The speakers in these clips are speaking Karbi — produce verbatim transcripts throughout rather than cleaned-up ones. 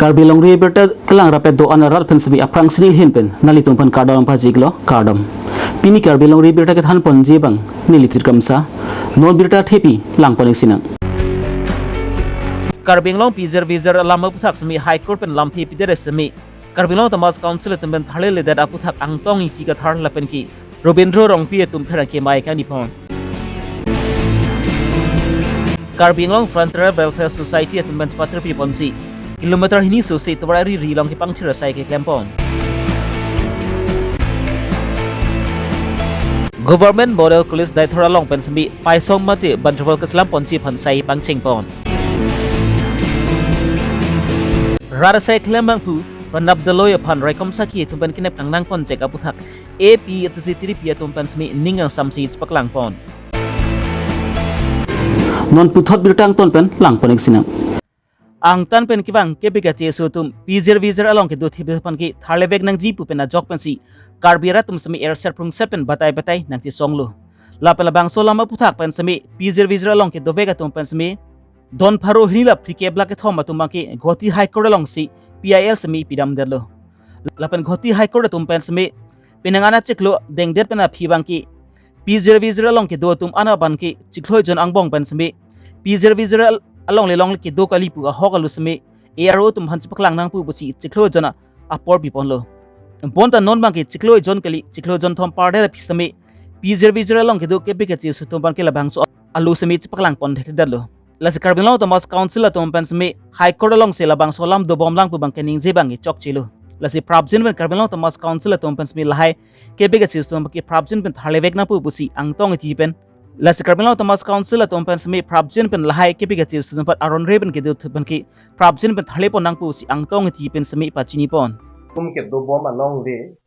Karbi Longri Abirta kelang rapet do-an arat pen semi aphrang sini hin pen nanglitum pen kardom pajiklo, kardom. Pini Karbi Longri Abirta kethan ponji abang neli Trikamsa, non birta thepi lang pon-ik sinang. Karbi Anglong pijir vijir alam aputhak semi High Court pen lamthe pidet semi Karbi Anglong Autonomous Council atum pen tharle ledet aputhak Angtong Ingti Kathar lapen ke Robindro Rongpi atum pherangke mai kani pon. Karbi Anglong Frontier Welfare Society atum pen chepatri pi ponsi kilometer hini sosi tovar ari ri along kepangthir asai keklem pon. Government Model College Deithor along pen semi Paisong mate banjovol keselam ponji aphan sai pangcheng pon. Rat asai klem abang pu, ranap daloi aphan raikom saki atum pen kenep kangnang pon chek aputhak A P H L C tiri pi atum pen semi ning kangsamsi chepaklang pon. Non puthot birta angton pen lang pon-ik sinang. Angtan pen kevang kepik kachesu atum pijir vijir along kedo thip aphan ke tharle vek nangji pu pen ajok pensi Karbi arat atum semi erser prungset pen batai batai nangchesonglo. Lapen labangso alam aputhak pen semi pijir vijir along kedo vek atum pen semi don pharo hini la phlikep la kethom atum abang ke Guwahati High Court alongsi P I L semi pidamdetlo. Lapen Guwahati High Court atum pen semi penang an achiklo dengdet pen aphi abang ke pijir vijir along kedo atum an abang ke chiklo ejon angbong pen semi pijir vijir al-, alongle longle kedo kali pu ahok alu semi A R O atum aphan chepaklang nang pu pusi chiklo ejon apor pi ponlo. Bonta non abang ke chiklo ejon kali, chiklo ejon thom pardet aphi semi pijir vijir along kedo kepik kachesu atum abang ke labangso alu semi chepaklang pon thekdetlo. Lasi Karbi Anglong Autonomous Council atum pen semi High Court alongsi labangso alam dobom lang pu abang ke ningje abang ke chokchelo. Lasi prapjin pen Karbi Anglong Autonomous Council atum pen semi lahai kepik kachesu atum ke prapjin pen tharle vek nang pu pusi Angtong Ingti pen. Lasi Karbi Anglong Autonomous Council atum pen semi prapjin pen lahai kepik kachesu atum pen aron re pen kedo thut pen ke prapjin pen tharle pon nang pusi Angtong Ingti pen semi pachini pon. Atum kedobom alongle,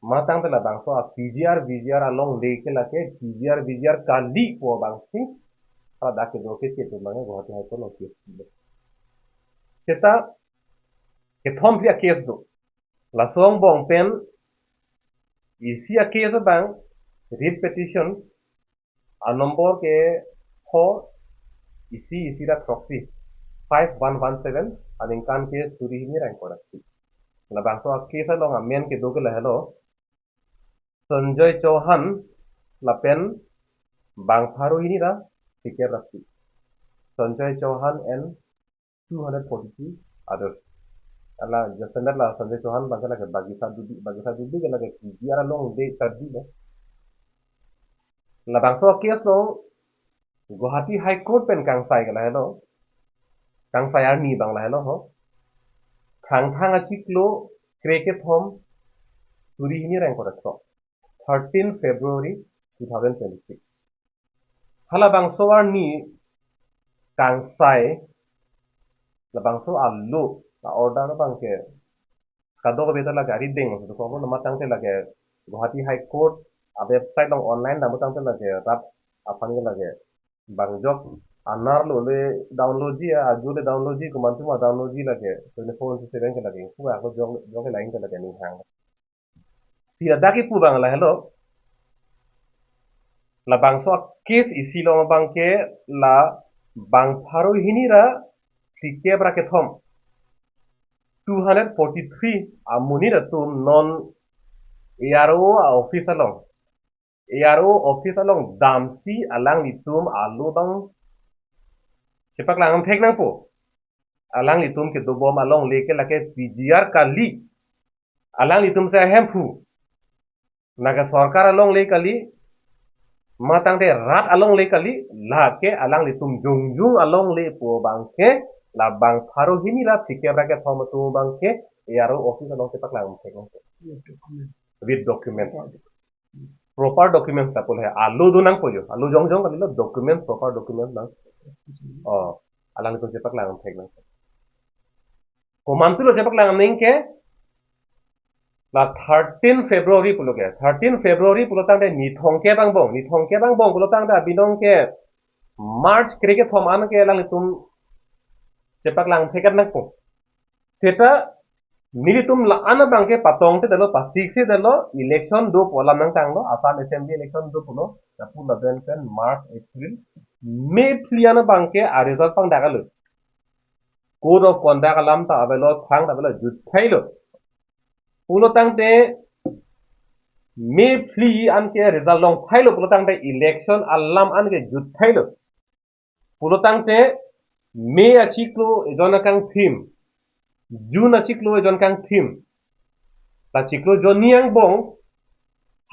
matang te labangso a P G R V G R alongle ke lake P G R V G R kali pu abang si, hala dak kedo keche atum abang Guwahati High Court along case. Seta kethom phli a case do. Laso angbong pen isi a case abang writ petition a number ke pho isi isi ra throksi, five one one seven, aningkan ke suri hini ra ingkoi ra phli. Labangso a case along amen kedo ke lahelo, Sanjoy Chauhan lapen bang pharo hini ra phlikep ra phli. Sanjoy Chauhan and two hundred forty-two others. Hala jasemet la Sanjoy Chauhan abang ke lake Bagisa Dubi, Bagisa Dubi ke lake P G R alongle charbi lo. Labangso case along Guwahati High Court pen kangsai ke lahelo, kangsai arni abang lahelo ho. Thangthang achiklo krekethom suri hini ra ingkoi ra throk, thirteen February two thousand twenty-six. Hala bangso arni kangsai, labangso alo, la order abang ke kadokave ta lake arideng, so ko nama tangte lake Guwahati High Court a website along online dam tangte lake rat aphan ke lake bangjok anerlo le download ji, ajo le download ji, komantu ma download ji lake twenty-four into seven ke lake, pu ako jok, jok ke lain ke lake ning hang. Si ladak kipu abang lahelo. Labangso a case isi along abang ke la bang pharo hini ra phlikep ra kethom, two hundred forty-three amonit atum non A R O a office along, A R O office along damsi alanglitum alo abang chepaklang thek nangpo. Alanglitum kedobom alongle ke lake P G R kali. Alanglitum si ahemphu. Nake sorkar alongle kali, matangte rat alongle kali, lake alanglitum jongjong alongle pu abang ke, la bang pharo hini ra phlikep ra kethom atum abang ke, A R O office along chepaklang thek nangpo. With document. With document. Proper document ta pule hai. Alo do nangpo jo. Alo jongjong kalilo, document, proper document nang. Oh, alanglitum chepaklang thek nang. Komantulo chepaklang ning ke, la thirteen February pulo ke. Thirteen February pulo tangte ni thomkep angbong. Ni thomkep angbong pulo tangte abinong ke March krekethom an ke alanglitum chepaklang thek nangpo. Seta nelitum la-an abang ke patongtedetlo, pachikthedetlo, election do pu alam nangtanglo, Assam Assembly election do pulo, lapu lapen pen March, April, May phli an abang ke a result pangdaklo. code of conduct alam ta avelo, thang ta avelo, jutthailo. Pulo tangte May phli anke result longthailo pulo tangte election alam anke jutthailo. Pulo tangte May achiklo ejon akangthim, June achiklo ejon akangthim, ta chiklo jonni angbong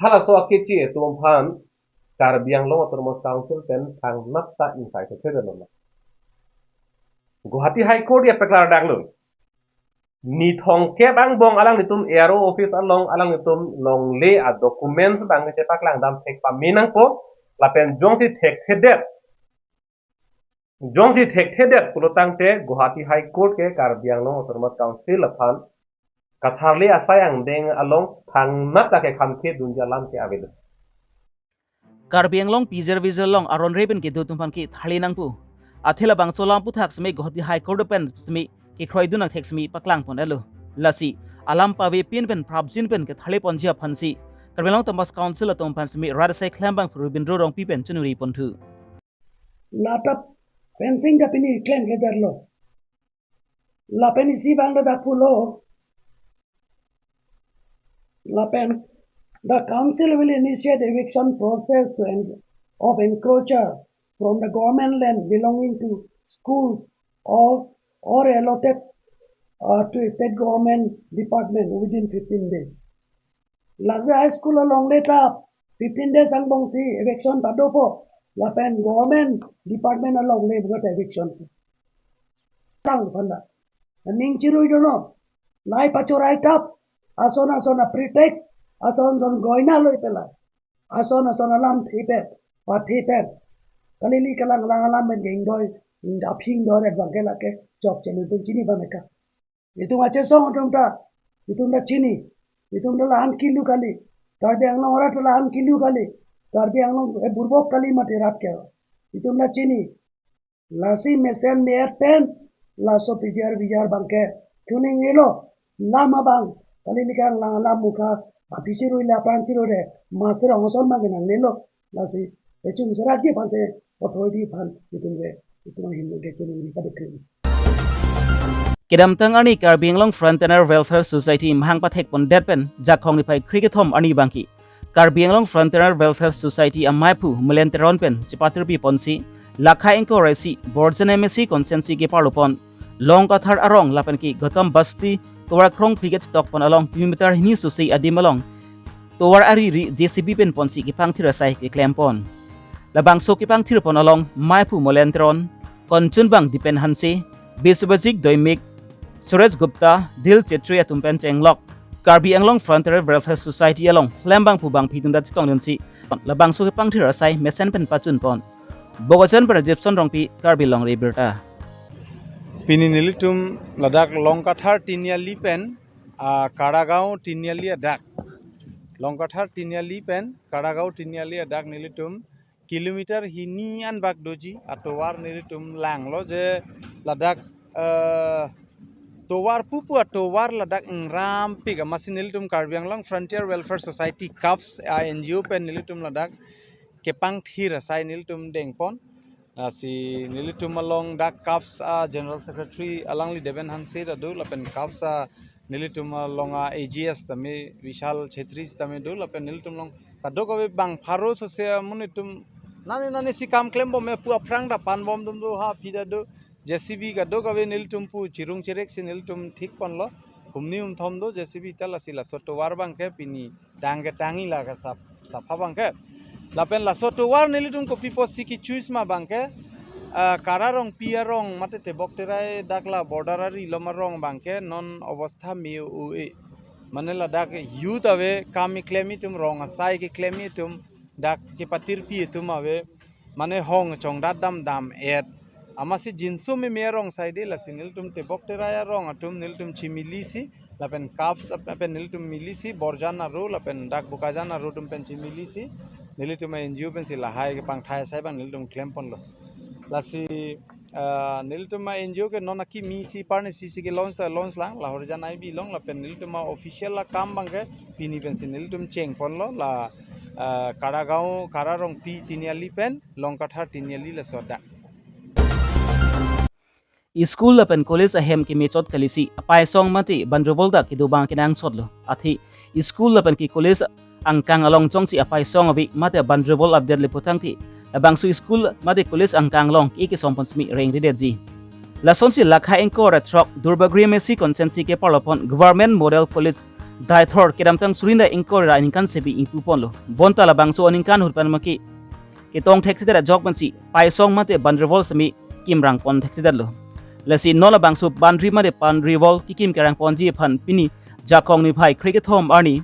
halaso akeche atum aphan Karbi Anglong Autonomous Council pen thangnat ta ingsaithe thedetlo. Guwahati High Court ya paklardaklo. Ni thomkep angbong alanglitum A R O office along alanglitum longle a documents abang chepaklangdam thek pame nangpo, lapen jongsi thekthedet, jongsi thekthedet pulo tangte Guwahati High Court ke Karbi Anglong Autonomous Council aphan katharli asai angdeng along thangnat ta kekhangkhe dunji alam ke avelo. Karbi Anglong pijir vijir along aron re pen kedo atum aphan ketharli nangpo. Athe labangso alam aphuthak seme Guwahati High Court pen seme kekroidun angthek seme paklangpon-etlo. Lasi alam pavepin pen prapjin pen ketharli ponji aphansi Karbi Anglong Autonomous Council atum aphan seme rat asai klembang Rubindro Rongpi pen choningri ponthu. La ta fencing ta pini klemkledetlo. Lapen isi abang ta dak pulo. Lapen the council will initiate eviction process to en-, of encroacher from the government land belonging to schools or, or allotted, uh, to state government department within fifteen days. Lasi high school along le ta fifteen days angbongsi eviction padopo, lapen government department along le buat eviction. Tang panda. Ning chirui dono. Nai pachorai tap. Ason ason a pretext, ason ason goina loi pelai. Ason ason alam thipet, pathipet. Kalili kalang lang alam pen geng doi, dap hing doi ret bangke lake chok chelu tum chini bang ka. Itum achesong atum ta, itum ta chini, itum ta la-an kilu kali, Karbi Anglong arat ta la-an kilu kali, Karbi Anglong e burbok kali mati rat ke. Itum ta chini, lasi mesen me-et pen, laso pijir vijir bangke, chuning ilo, lam abang, kali likang lang lam mukha, api chirui le apran chirui re, masir ongson bangke nanglelo, lasi, echun serak ji bangke, authority aphan, itum ke, itum ahin ke chuning di kadikri. Kedamtang arni Karbi Anglong Frontier Welfare Society mahang pathekpondet pen Jakhong niphai kre kethom arni bangke Karbi Anglong Frontier Welfare Society amaiphu Mulen Teron pen chepatirpi ponsi lakha ingkoi ra isi Borjan M A C constituency keparlo pon Longkathar arong lapen ke Gautam Basti tovar krongphli kechitokpon along kilometer hini susi adim along tovar ariri J C B pen ponsi kepangthir asai keklempon. Labangso kepangthirpon along maiphu Mulen Teron, konchunbang Dipen Hanse, Biswajit Doimik, Suresh Gupta, Dil Chetri atum pen chenglok Karbi Anglong Frontier Welfare Society along klembangphu bangphi atum ta chetongdunsi labangso kepangthir asai mesen pen pachunpon. Bokajan pen Jepson Rongpi, Karbi Longri Abirta. Pini nelitum ladak Longkathar Tiniali pen, ah, Karagaon Tiniali adak. Longkathar Tiniali pen Karagaon Tiniali adak nelitum kilometer hini anbak doji atovar nelitum langlo je ladak, eh, tovar pupu atovar ladak ingrampik amatsi nelitum Karbi Anglong Frontier Welfare Society KAFS a N G O pen nelitum ladak kepangthir asai nelitum dengpon. Lasi nelitum along dak KAFS a General Secretary alangli Deben Hanse ta do lapen KAFS a nelitum along a A G S tame Vishal Chhetri tame do lapen nelitum along kadokave bang pharo sose amonit atum nani nani si kam klembom me pu aphrang ta panbom atum do ha phi ta do J C B kadokave nelitum pu chirung chirek si nelitum thikponlo humni humthom do J C B ta lasi laso tovar bangke pini tang ketangji la ke sap-, sapha bangke. Lapen laso tovar nelitum kopi apotsi kechoose ma bangke, ah, Kararongpi arong mate Tebok Terai dak la border ari lom arong bangke non obostha me-o-e. Mane ladak youth ave kam keklem atum rong asai keklem atum dak kepatirpi atum ave. Mane hong chongdat dam dam-et. Amatsi jinso meme arong asai de lasi nelitum Tebok Terai arong atum nelitum chimili si lapen KAFS ap-, pen nelitum mili si Borjan aro lapen dak Bokajan aro atum pen chimili si nelitum N G O pensi lahai kepangthai asai abang nelitum klemponlo. Lasi, ah, nelitum a N G O ke non akimi si parni si si ke launch ta launch lang lahorjan ai bi long lapen nelitum a official akam abangke pini pensi nelitum chengponlo la, ah, Karagaon Kararongpi Tiniali pen Longkathar Tiniali laso adak. School lapen college ahem kemechot kalisi apaisong mate boundary wall ta kedo abang kenangsotlo. Athe school lapen ke college angkang along jongsi apaisong ave mate boundary wall avedet le putangte, labangso school mate college angkang along ke kesom pon semi rengredetji. Lasonsi lakha ingkoi ra throk Duarbagori M A C constituency keparlo pon Government Model College Deithor kedamtang suri ingkoi ra aningkan semi ingpu ponlo. Bonta labangso aningkan ahut pen maki ketong thekthedet ajok pensi paisong mate boundary wall semi kimrang pon thekthedetlo. Lasi non labangso boundary mate boundary wall kekim kerang ponji aphan pini Jakong niphai krekethom arni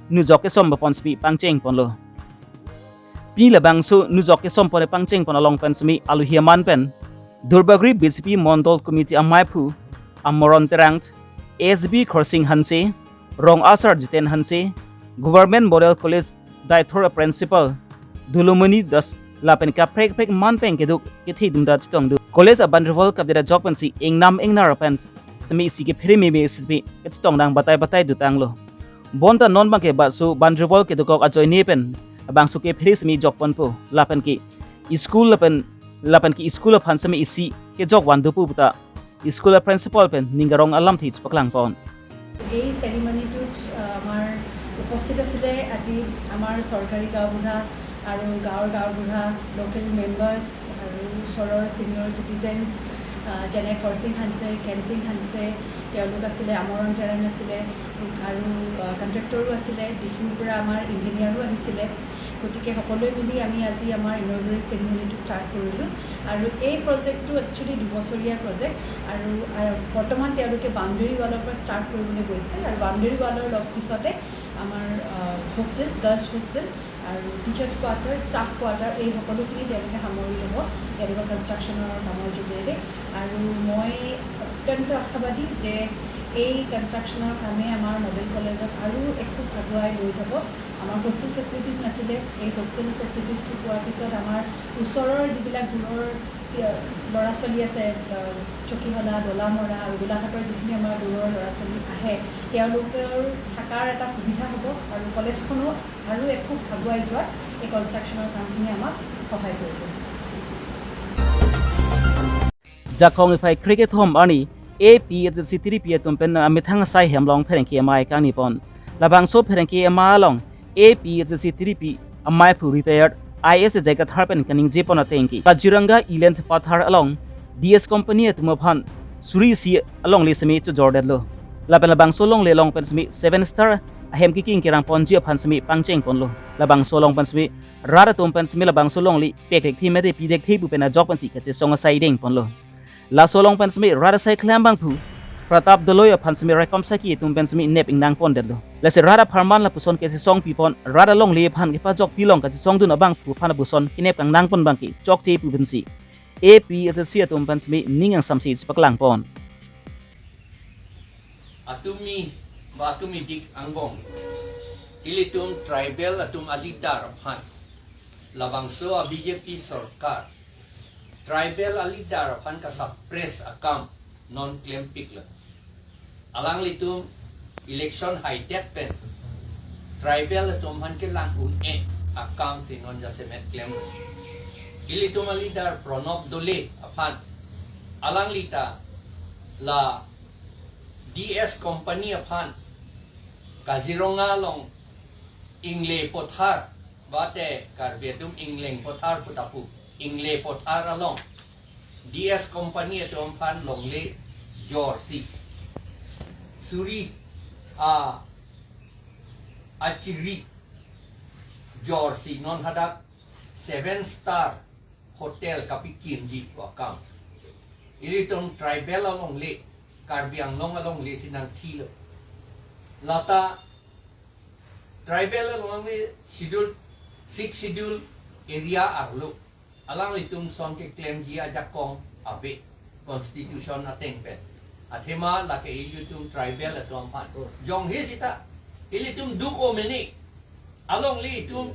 nujok kesom pon semi pangcheng ponlo. Pini labangso nujok kesom pon pangcheng pon along pen semi aluhi aman pen Duarbagori B J P Mondol Committee amaiphu Amoron Terang, S B Khorsing Hanse, Rong Asar Jiten Hanse, Government Model College Deithor Principal Dulomoni Das lapen kaprek kaprek man pen keduk kethe atum ta chetongdun. College a boundary wall kapdet ajok pensi ingnam ingnar pen semi isi kephere meme semi kachetong nang batai batai dotanglo. Bonta non abang ke baso boundary wall kedokok ajoine pen labangso kephere semi jok ponpo lapen ke school lapen lapen ke school aphan semi isi kejok van dopo puta school a principal pen ning arong alamthe chepaklang pon. এই চেৰিমনিটোত, আহ, আমাৰ উপস্থিত আছিলে আজি আমাৰ চৰকাৰী গাঁওবুঢ়া আৰু গাঁৱৰ গাঁওবুঢ়া, লোকেল মেম্বাৰ্ছ আৰু ওচৰৰ ছিনিয়ৰ চিটিজেনছ, আহ, যেনে খৰচিং হানছে, কেনচিং হানছে, তেওঁলোক আছিলে, আমৰণ তেৰাং আছিলে আৰু, আহ, কণ্ট্ৰেক্টৰো আছিলে, ডিফুৰ পৰা আমাৰ ইঞ্জিনিয়াৰো আহিছিলে। গতিকে সকলোৱে মিলি আমি আজি আমাৰ ইনঅগুৰেট চেৰিমনিটো ষ্টাৰ্ট কৰিলোঁ। আৰু এই প্ৰজেক্টটো একচুৱেলি দুবছৰীয়া প্ৰজেক্ট আৰু, আহ, বৰ্তমান তেওঁলোকে বাউণ্ডেৰী ৱালৰ পৰা ষ্টাৰ্ট কৰিবলৈ গৈছে আৰু বাউণ্ডেৰী ৱালৰ লগ পিছতে আমাৰ, আহ, হোষ্টেল, গাৰ্লছ হোষ্টেল আৰু টিচাৰ্ছ কোৱাৰ্টাৰ, ষ্টাফ কোৱাৰ্টাৰ এই সকলোখিনি তেওঁলোকে সামৰি ল'ব তেওঁলোকৰ কনষ্ট্ৰাকশ্যনৰ কামৰ জৰিয়তে। আৰু মই অত্যন্ত আশাবাদী যে এই কনষ্ট্ৰাকশ্যনৰ কামে আমাৰ মডেল কলেজক আৰু এখোপ আগুৱাই লৈ যাব। আমাৰ হোষ্টেল ফেচিলিটিজ নাছিলে, এই হোষ্টেল ফেচিলিটিজটো পোৱাৰ পিছত আমাৰ ওচৰৰ যিবিলাক দূৰৰ, আহ, ল'ৰা ছোৱালী আছে, আহ, চকীহলা, দলামৰা আৰু গোলাঘাটৰ যিখিনি আমাৰ দূৰৰ ল'ৰা ছোৱালী আহে, তেওঁলোকৰ থকাৰ এটা সুবিধা হ'ব আৰু কলেজখনো আৰু এখোপ আগুৱাই যোৱাত এই কনষ্ট্ৰাকশ্যনৰ কামখিনি আমাক সহায় কৰিব। Jakong niphai krekethom arni A P H L C tiripi atum pen amethang asai hem along pherangke amei kangni pon. Labangso pherangke amei along A P H L C tiripi amaiphu retired I A S J Kathar pen kaningje pon ateng ke Kaziranga Inland Pathar along D S Company atum aphan suri isi alongle semi chojordetlo. Lapen labangso longle along pen semi seven star ahem keking kerang ponji aphan semi pangcheng ponlo. Labangso along pen semi rat atum pen semi labangso longle pekrekthe mate pidekthe pu pen ajok pensi kachesong asai deng ponlo. Laso along pen semi rat asai klem abangphu Pratap Doloi aphan semi raikom saki atum pen semi nep ingnang pondetlo. Lasi rat apharman lapuson kachesong pipon rat alongle aphan kepajok pilong kachesongdun abangphu aphan lapuson kenep kangnang pon abangke chokche pu pensi A P H L C atum pen semi ning angsamsi chepaklang pon. Atumi, ba atumi dik angbong. Ilitum tribal atum a-leader aphan, labangso a-B J P sorkar tribal a-leader aphan kasuppress akam non klempiklo. Alanglitum election haidet pen tribal atum aphan kelang un-e akam si non jasemet klem. Ilitum a-leader Pranab Doloi aphan, alangli ta la D S Company aphan Kaziranga along Ingle Pothar, bate Karbi atum Ingleng Pothar pu ta pu, Ingle Pothar along D S Company atum aphan longle jorsi, suri a, achiri jorsi non hadak seven star hotel kapikimji pu akam. Ilitum tribal alongle, Karbi Anglong alongle si nangthilo. Lata tribal alongle schedule, six schedule area arlo alanglitum ason keklemji ajakong ave constitution ateng pen. Athema lake ilitum tribal atum aphan jong he sita ilitum duk-o mene, alongle itum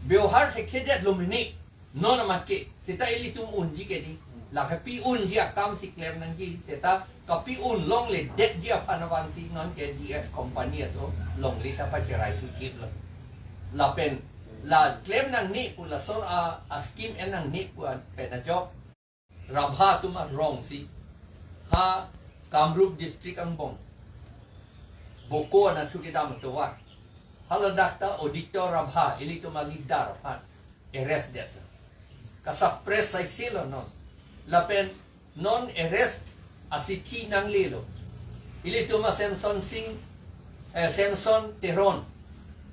biohar thekthedetlo mene. Non amat ke, seta ilitum unji ke di. Lake pi unji akam si klem nangji, seta kapi un longledetji aphan abang si non ke D S Company atum longle ta pacherai sukitlo. Lapen, la klem nangne pu lason a, a-scheme en nangne pu pen ajok. Rabha atum arong si, Ha Kamrup district angbong Boko anatthu kedam atovar, haladak ta Aditya Rabha, ilitum aleader aphan arrest det. Ka-suppress saisilo non. Lapen non arrest asithi nanglelo. Ilitum a Samson Singh, eh, Samson Teron,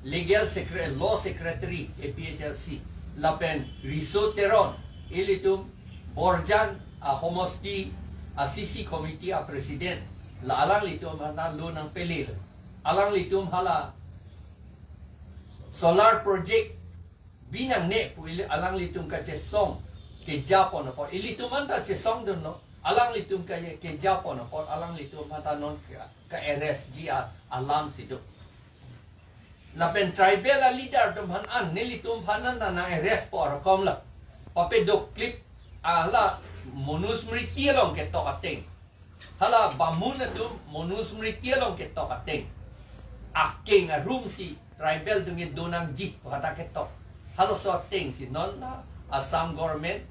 legal secre-, law secretary A P H L C, lapen Riso Teron, ilitum Borjan ahomosti a C C committee a president, la alanglitum aphan ta lo nangpelelo. Alanglitum hala solar project bi nangne pu ili alanglitum kachesong kejapon apot, ilitum anta chesongdunlo, alanglitum ka, kejapon apot alanglitum aphan ta non ka, ka-arrest ji a alam si do. Lapen tribal aleader atum aphan an nelitum aphan anta nang-arrest po rakom la. Pape doklip hala Manusmriti along ketok ateng, hala Bamun atum Manusmriti along ketok ateng, akeng arum si tribal atum kedo nangji pu hadak ketok. Halaso ateng si non la Assam government,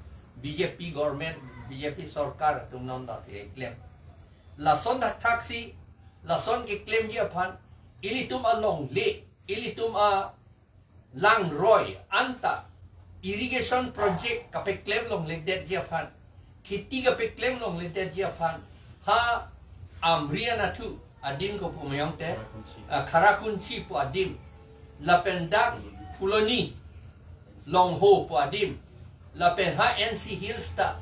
B J P government, B J P sorkar atum non la si keklem. Lason thakthak si, lason keklemji aphan, ilitum alongle, ilitum alangroi anta irrigation project kapeklem longledetji aphan, kheti kapeklem longledetji aphan, ha Amri anatthu adim ko pu mayong te, Kharakunchi. Ah, Kharakunchi pu adim, lapen dak Phuloni, Longho pu adim, lapen ha N C Hills ta,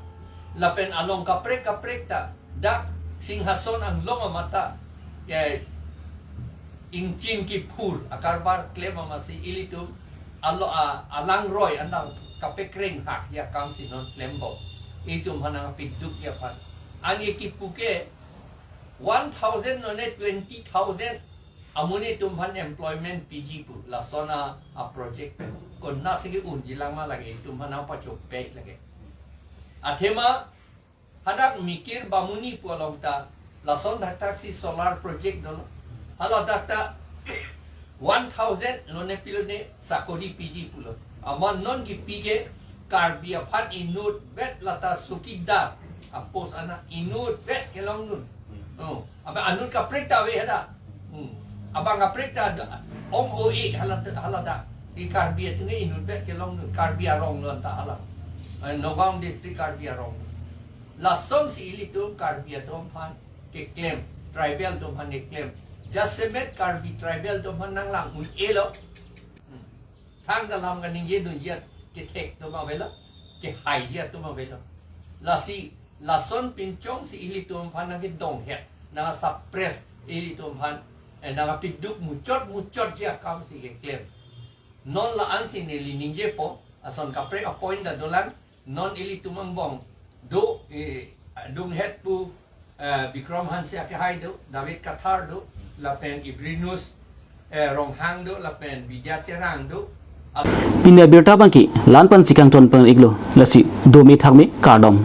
lapen along kaprek kaprek ta, dak Singhason anglong amat ta, ya, ingchim kiphur akarbar klem amatsi ilitum alo a, alangroi anta kapekreng hakji akam si non klembom. Itum aphan nangpidukji aphan. Anke kipu ke one thousand nonne twenty thousand amonit atum aphan employment piji pu lason a, a project pen. Konatsi ke-unji lang ma lake, itum aphan nangpachopek lake. Athema hadak Mikir Bamuni pu along ta lason thakthak si solar project dolo. Haladak ta one thousand nonne pilone sakori piji pulo. Amat non kipi ke Karbi aphan inutvet lata chowkidar a post ana inutvet kelongdun. Oh, abang anut kaprek ta ave hadak. Hmm. Abang kaprek ta da-, ong-o-e hala, haladak. Di Karbi atum ke inutvet kelongdun. Karbi arong lo anta hala. Eh, Nagaon district Karbi arong. Lasonsi ilitum Karbi atum aphan keklem, tribal atum aphan keklem. Jasemet Karbi tribal atum aphan nanglang un-elo. Hmm. Thangta lam kaningjedunji kethek atum avelo, kehaiji atum avelo. Lasi, lason pinchongsi ilitum aphan nangkedonghet, nang-suppress ilitum aphan, eh, nangpiduk muchot muchotji akam si keklem. Non la-ansi neli ningjepo, ason kaprek a-point ta dolang, non ilitum angbong do, eh, adunghet pu, eh, Bikram Hanse akehai do, David Kathar do, lapen Ibrinus, eh, Ronghang do, lapen Bidya Terang do. Pini abirta abangke la-an pensi kangton pon-iklo, lasi dome thakme, kardom.